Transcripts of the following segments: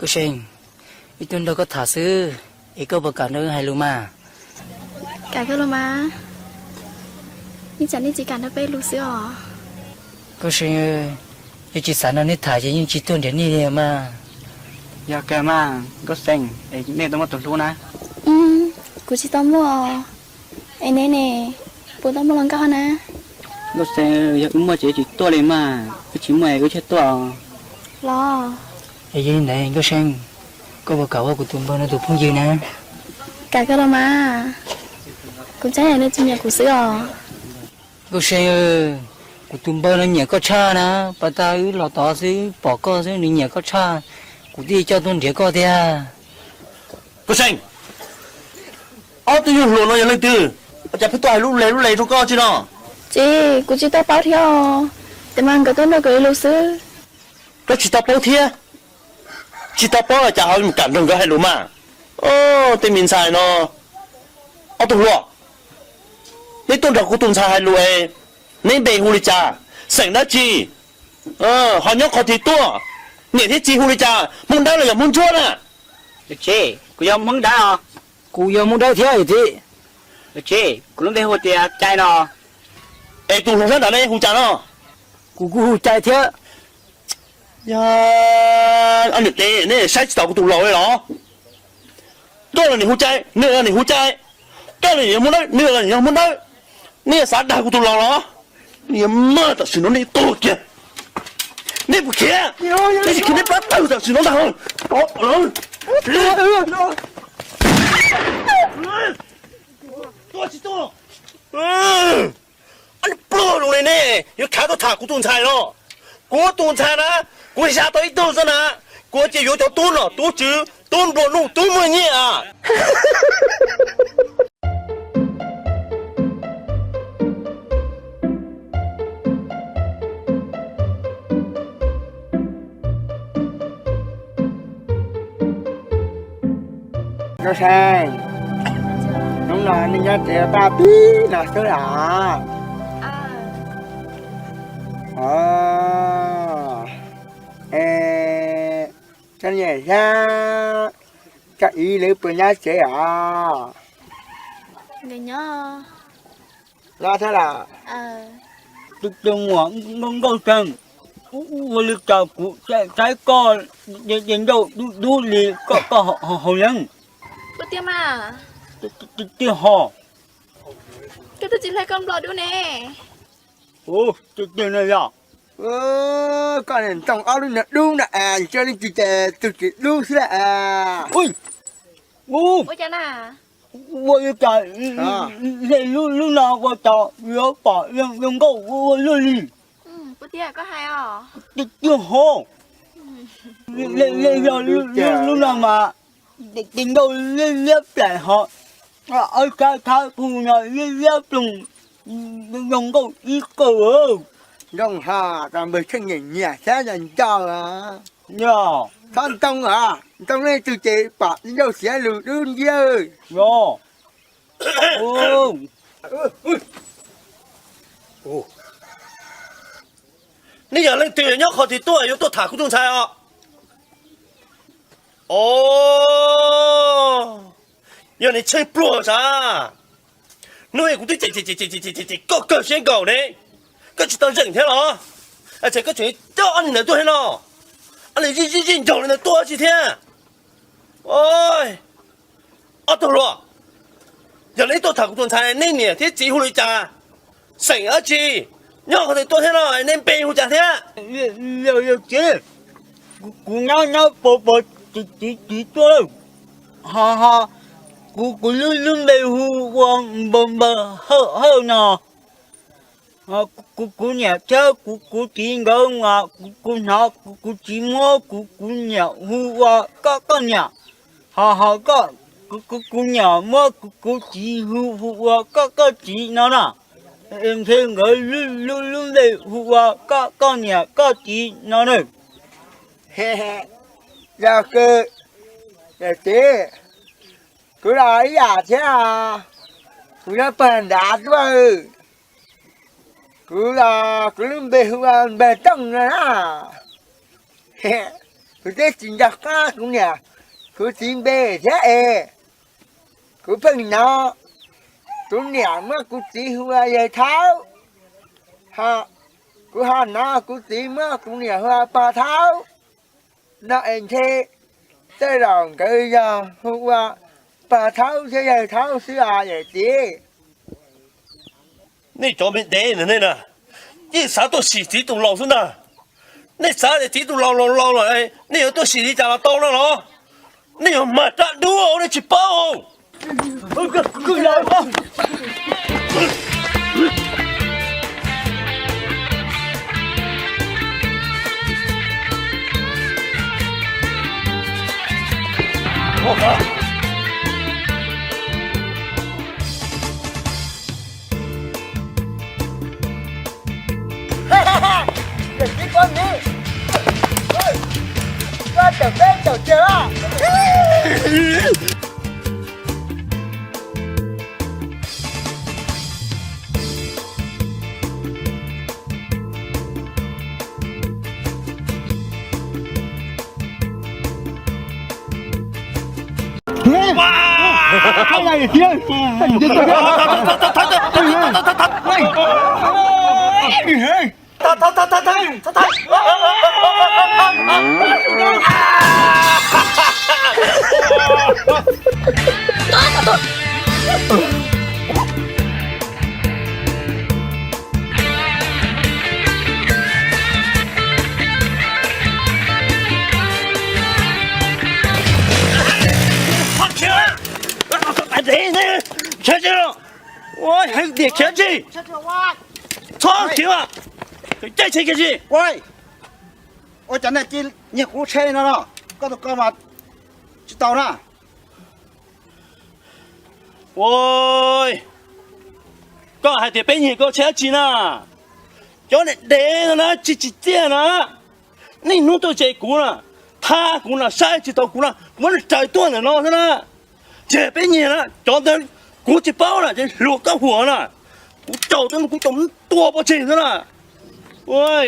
Koob See, wb tuaj nrog koj tham xwb, es koj puas kam nrog wb hais lus mas? Kam kawg los mas, ib tsam nej tsis kam nrog peb lus xwb os. Koob See, yog tsis xav nrog nej tham ces yeej tsis tuaj nrhiav nej li mas. Yog kawg mas Koob See, es nej tau muaj tus hlub na? Kuv tsis tau muaj. Es neb ne, puas tau muaj hluas nkauj na? Koob See, yog wb muaj ces tsis tuaj li mas, wb tsis muaj es wb thiaj tuaj. Los, es yog li ntawd Koob See, koj puas kam ua kuv tus npawg no tus phooj ywg na? Kam kawg los mas, kuv ntshai nej tsis nyiam kuv xwb os. Koob See, kuv tus npawg no nyiam koj tshaj na, pas tas wb los tod xwb pom koj xwb nws nyiam koj tshaj, kuv thiaj coj tuaj nrhiav koj tiag. Koob See, ob tug yawg hluas no yog leej twg? Ua cas pheej tuaj hais lub le lub le rau koj tsi no? Txiv, kuv tsis tau paub thiab os, tes mas nkawd tuaj nrog kuv ua lus xwb. Koj tsis tau paub thiab? Tsis tau paub los cas ho kam nrog nkawd hais lus mas? Tej me ntxhais no, ob tug hluas, neb tuaj nrog kuv tus ntxhais hais lus es neb npe hu li cas, xeem dab tsi, ho nyob qhov twg tuaj, niam thiab txiv hu li cas, Hmoob Dawb los yog Hmoob Ntsuab na? Txiv, kuv yog Hmoob Dawb os. Kuv yog Hmoob Dawb thiab txiv. Txiv, kuv lub npe hu tias Cai no. Es tus hluas nraug nram ne hu cas no? Kuv kuj hu Cai thiab. Yog, ob niam txiv neb saib tsis taus kuv tus laus li los? Koj los nim hu Cai, nws los nim hu Cai. Koj los nim yog Hmoob Dawb, nws los nim yog Hmoob Dawb. Neb yuav xav dag kuv tus laus los? Neb yuav maj tam sim no neb tuag kiag. Neb puas khiav? Neb tsis khiav neb plab tawg tam sim no ntag. Tuag tsis tuag? Pluag zoo li nej yuav khav tuaj tham kuv tus ntxhais no. Kuv tus ntxhais na, kuv ya tau ib tug xwb na, kuv cia yuav cov tub nom tub tswv, tub nplua nuj tub muaj nyiaj. Koob See, hnub no nej nyob tsev paj pib no xwb los? Es, koj niam thiab koj txiv lawv puas nyob tsev os? Nyob thiab los? Tus tus muam nkauj nkauj tsees, ua li cas kuv saib koj ces ncauj dub dub li, koj koj haus yeeb? Tiag mas. Tiag ho. Koj twb tsis hle koj nplua dub ne. Tiag tiag no yog. Koj niag ntoo ob lub niag dub no es, cia li tsis ces tus tsis dub xwb las. Ua li cas hle lub no ua cas yuav pom zoo nkauj ua luaj li? Tiag ho. Hle yog lub no mas ces ncauj liab liab plaim ho, ob sab thab pug no liab liab ploog, zoo nkauj ib kaug. Zoo ho, tas npawg tsheej nyiam nyiam xyab nco nco. Yog txhob ntoo os, ntoo leej twg ces pom ncauj xiav lus dub nciab. Yog. Nej yog leej twg nyob qhov twg tuaj yuav tuaj tham kuv tus ntxhais os? Os, yog niag tsheej pluag sav. Hnub no kuv twb cem cem cem cem koj kawg siab nkaus ne, koj tsis tau zeem thiab los? Ces koj tseem coj ob niag ntawd tuaj thiab no, ob niag zij zij zij ncaug li ntawd tuaj tsi thiab? Ob tug hluas, yog nej tuaj tham kuv tus ntxhais, nej niam thiab txiv hu li cas, xeem dab tsi, nyob qhov twg tuaj thiab no, nej npe hu cas thiab? Yog txiv, kuv nyob nyob pov pov txiv txiv tuaj, ho ho kuv kuv lub lub npe hu ua npawg npawg hawj hawj no. Kuv kuv niam thiab kuv kuv txiv nkawd mas kuv hnov kuv txiv muab kuv kuv niam hu ua koj koj niam, ho ho koj, kuv kuv niam muab kuv kuv txiv hu hu ua koj koj txiv no na. Ntshe nkawd lub lub npe hu ua koj koj niam koj txiv no na. Yog kawg, yog txiv, kuv los ib yam thiab, kuv nyob pawg nrad tuaj. Kuv los kuv lub npe hu ua npawg Tooj no na. Kuv twb tsis nco qab kuv niam kuv txiv npe thiab es kuv pheej hnov kuv niam muab kuv txiv hu ua yawg Thaub, ho kuv ho hnov kuv txiv muab kuv niam hu ua pog Thaub no es ntshe tej zaum nkawd yog hu ua pog Thaub thiab yawg Thaub xwb os yawm txiv. Nej cov me dev no nej na, yeej xav tuaj sim txiv tus laus xwb ntag. Nej xav tias txiv tus laus laus laus lawm, nej yuav tuaj sim li cas los tau no los? Nej yog mag rab dub, nej tsis paub. Yawm txiv poj niam, koj tawm peb tawm kiag os. Ua heev tiag khiav tsis, txhob khiav, caij tsheb kiag tsis. Ua cas nej cia nyiag kuv lub tsheb no no, koj tus koj mas tsis tau na. Ua, koj hais tias peb nyiag koj tsheb dab tsi na? Cov niag dev no na, tsis tsim txiaj na. Niaj hnub tuaj tseg kuv na, thab kuv na, saib tsis taus kuv na, kuv muab nej raws tuaj ntawm no xwb na. Ces peb nyiag na, cov ntawd kuv tsis paub na, ces hluas koj huam na. Kuv caum tau, kuv caum tua pov tseg xwb na. Ua,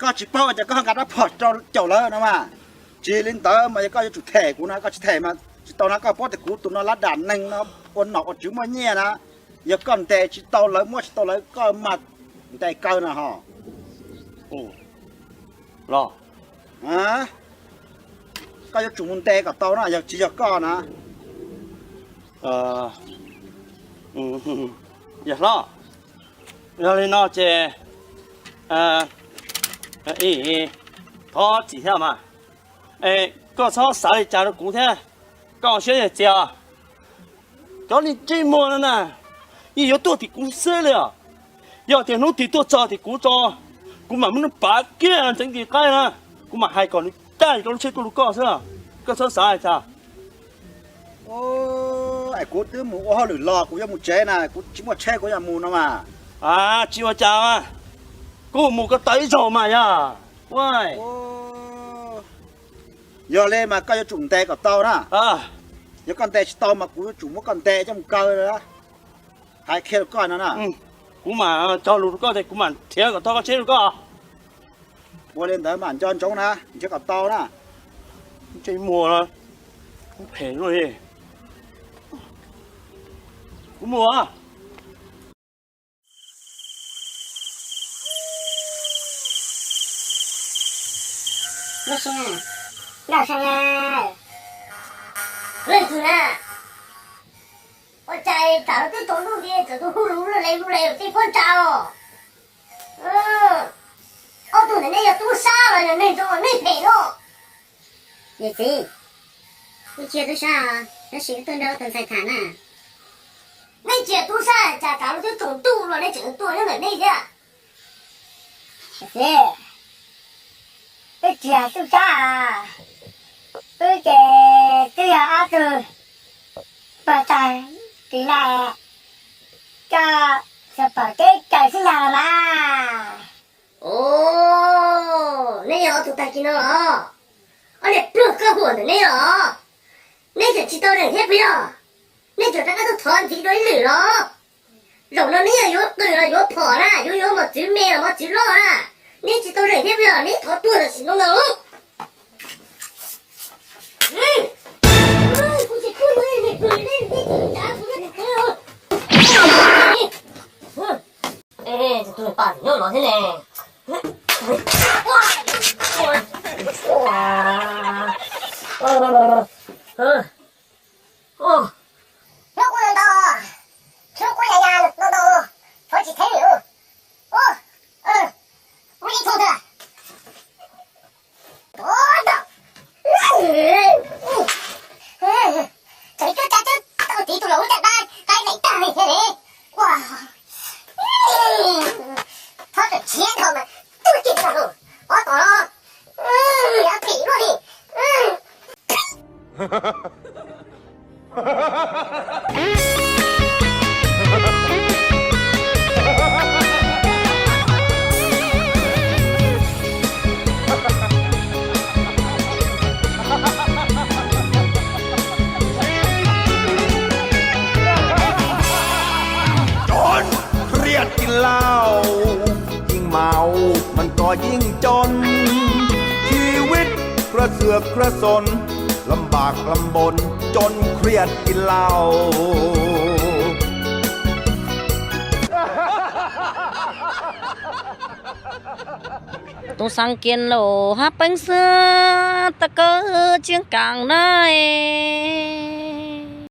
koj tsis paub ces koj nkag rab phom rau caum lawv no mas. Tsis li ntawd mas yog koj yuav tsum them kuv na, koj tsis them mas tsis tau na. Koj paub tias kuv tus no lab dam neeg no ua nom ua tswv muaj nyiaj na. Yog koj ntes tsis tau lawv, muab tsis tau lawv, koj mas ntes kaw na ho. Los, koj yuav tsum mus ntes kom tau na, yog tsis yog koj na. Yawg hlob, yog li no ces thov txim thiab mas. Koj txhob xav li cas rau kuv thiab, koj siab yawg txias. Cov niag ntsej muag no na, yeej yuav tuaj tim kuv xwb li os. Yog tias hnub twg tuaj txog tim kuv tso, kuv mam muab nws pav kiag ntxeev tis qaib na, kuv mam hais kom nws caij rau lub tsheb tuaj rau koj xwb. Koj txhob xav li cas. Es kuv twb mus ua hauj lwm los kuv yuav mus tsev na, kuv tsis muaj tsheb kuv yuav mus no mas. Tsis ua cas, kuv mus koj taw ib zaug mas yog. Yog li mas koj yuav tsum ntes kom tau na. Yog koj ntes tsis tau mas kuv yuav tsum muab koj ntes coj mus kaw. Hais qhia rau koj no na. Kuv mam cog lus rau koj tias kuv mam nrhiav kom tau koj tsheb rau koj. Ua li ntawd mas nco ntsoov na, nrhiav kom tau na. Ntsej muag no phem luaj li. Kuv mus. Leej twg na? Ua cas tsam no twb tsaus ntuj li txawm tuaj hu lus le le tej pob ntsha os? Ob tug ntawm nej yog tub sab los yog neeg zoo los neeg phem no? Yawm txiv, kuv tsis yog tub sab, tab sis wb tuaj nrog tus ntxhais tham na. Nej tsis yog tub sab cas tsam no twb tsaus ntuj los nej tseem tuaj nyob ntawm nej thiab? Yawm txiv, wb tsis yog tub sab, wb ces twb yog ob tug pog tag ris na, coj xav pom teb chaws xwb ntag los mas. Os, neb yog ob tug tag kis no los? Ob niag pluag koj huam ntawm neb los? Neb tseem tsis tau leej thiab puas yog? Neb tseem rov qab tuaj thov ntxiv dua ib lwm los? Zaum no neb yog yuav qws los yuav phom na, yuav yuav mos txwv me los mos txwv loj na, neb tsis tau leej thiab puas yog? Neb thov tuag tam sim no ntag. Pam nyob los thiab ne. Hnub kuj no ntau, hnub kuj ya ya no ntau, thov tsis theeb li. Ua, ua ib txhooj twg. Tov, tov. Txawm cuab tsa cuab tau tiv tus laus lub caj dab qaib daim tag li thiab ne. Ua, txhob txawm tshiab dhau mas twb kiag tag lawm. Ob tom no, yog phim luaj li. Covเครียดกินเหล้า ยิ่งเมามันก็ยิ่งจน ชีวิตกระเสือกกระสน ลำบากลำบน จนเครียดกินเหล้า Tus xeev kiag laus hab peeb xwb, tag kawg tsis kam na es.